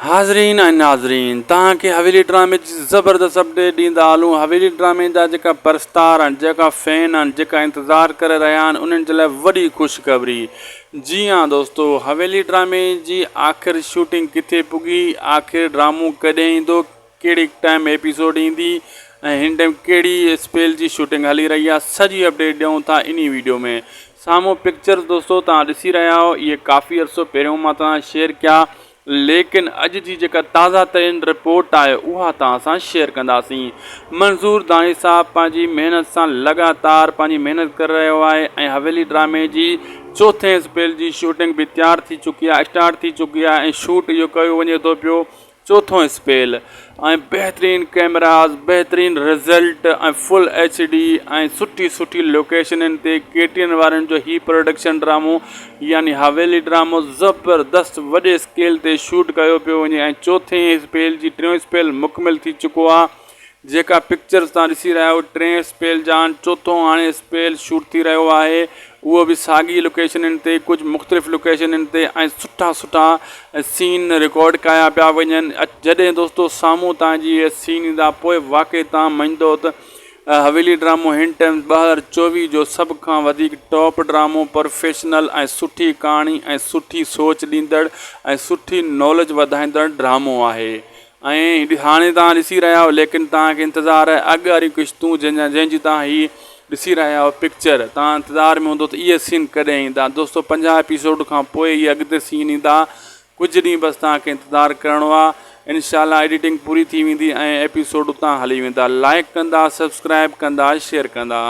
حاضرين ۽ ناظرين توهان کي حويلي ڊرامي جي زبردست اپڊيٽ ڏيندا هلون حويلي ڊرامي جا جيڪا پرستار آهن جيڪا فين آهن جيڪا انتظار ڪري رهيا آهن انهن جي لاء وڏي خوشخبري جي ها دوستو حويلي ڊرامي جي آخر شوٽنگ ڪٿي پڳي آخر ڊرامو ڪڏهن ايندو ڪهڙي ٽائيم ايپيسوڊ ايندي ۽ هن ٽائيم ڪهڙي اسپيل جي شوٽنگ هلي رهي آهي سڄي اپڊيٽ ڏيون ٿا انهي ويڊيو ۾ سامهون پڪچرز دوستو توهان ڏسي رهيا آهيو اهي ڪافي عرصو پهريون مان توهان شيئر ڪيا ليڪن اڄ جي جيڪا تازه ترين رپورٽ آهي اها توهان سان شيئر ڪنداسين منظور دانش صاحب پنهنجي محنت سان لڳاتار پنهنجي محنت ڪري رهيو آهي ۽ حويلي ڊرامي جي چوٿين اسپيل جي شوٽنگ به تيار ٿي چڪي آهي اسٽارٽ ٿي چڪي آهي ۽ شوٽ اهو ڪيو وڃي ٿو پيو چوٿون اسپيل ۽ بهترين ڪئميراز بهترين رزلٽ ۽ فل ايڇ ڊي ۽ سٺي سٺي لوڪيشنن تي ڪي ٽي اين وارن جو هي پروڊڪشن ڊرامو يعني حويلي ڊرامو زبردست وڏي اسڪيل تي شوٽ ڪيو پيو وڃي ۽ چوٿين اسپيل جي ٽيون اسپيل مڪمل ٿي چڪو آهي جيڪا پڪچرز توهان ڏسي رهيا آهيو ٽئين اسپيل جا آهن چوٿون هاڻي اسپيل شوٽ ٿي رهيو آهي اهو به ساڳي لوڪيشنن تي ڪجهه مختلف لوڪيشنن تي ۽ سٺا سٺا سين رڪارڊ ڪيا پيا وڃن جڏهن دوستو سامهون توهان جي اهي سين ايندا پوء واقعي توهان مڃدو ته حويلي ڊرامو هن ٽائيم 2024 جو سڀ کان وڌيڪ ٽاپ ڊرامو پروفيشنل ۽ سٺي ڪهاڻي ۽ سٺي سوچ ڏيندڙ ۽ سٺي ناليج وڌائيندڙ ڊرامو آهي ۽ هاڻي توهان ڏسي رهيا آهيو ليڪن توهان کي انتظار آهي اڳ واريون قسطون جنهن جا جنهن جي توهان هي ڏسي رهيا آهيو پڪچر توهان انتظار ۾ هوندو ته اهي سين ڪڏهن ايندا دوستو 50 ايپيسوڊ کان پوء اهي اڳتي سين ايندا ڪجهه ڏينهن بس توهان کي انتظار ڪرڻو آهي انشاء الله ايڊيٽنگ پوري ٿي ويندي ۽ ايپيسوڊ اتان هلي ويندا لائڪ ڪندا سبسڪرائب ڪندا شيئر ڪندا.